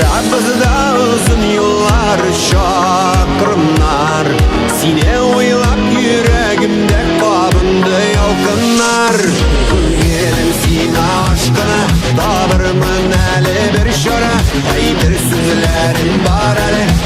Арабызда озын юллар, чакрымнар. Сине уйлап йөрәгемдә кабынды ялкыннар. Күңелем сиңа ашкына, табырмын әле бер чара. Әйтер сүзләрем бар әле.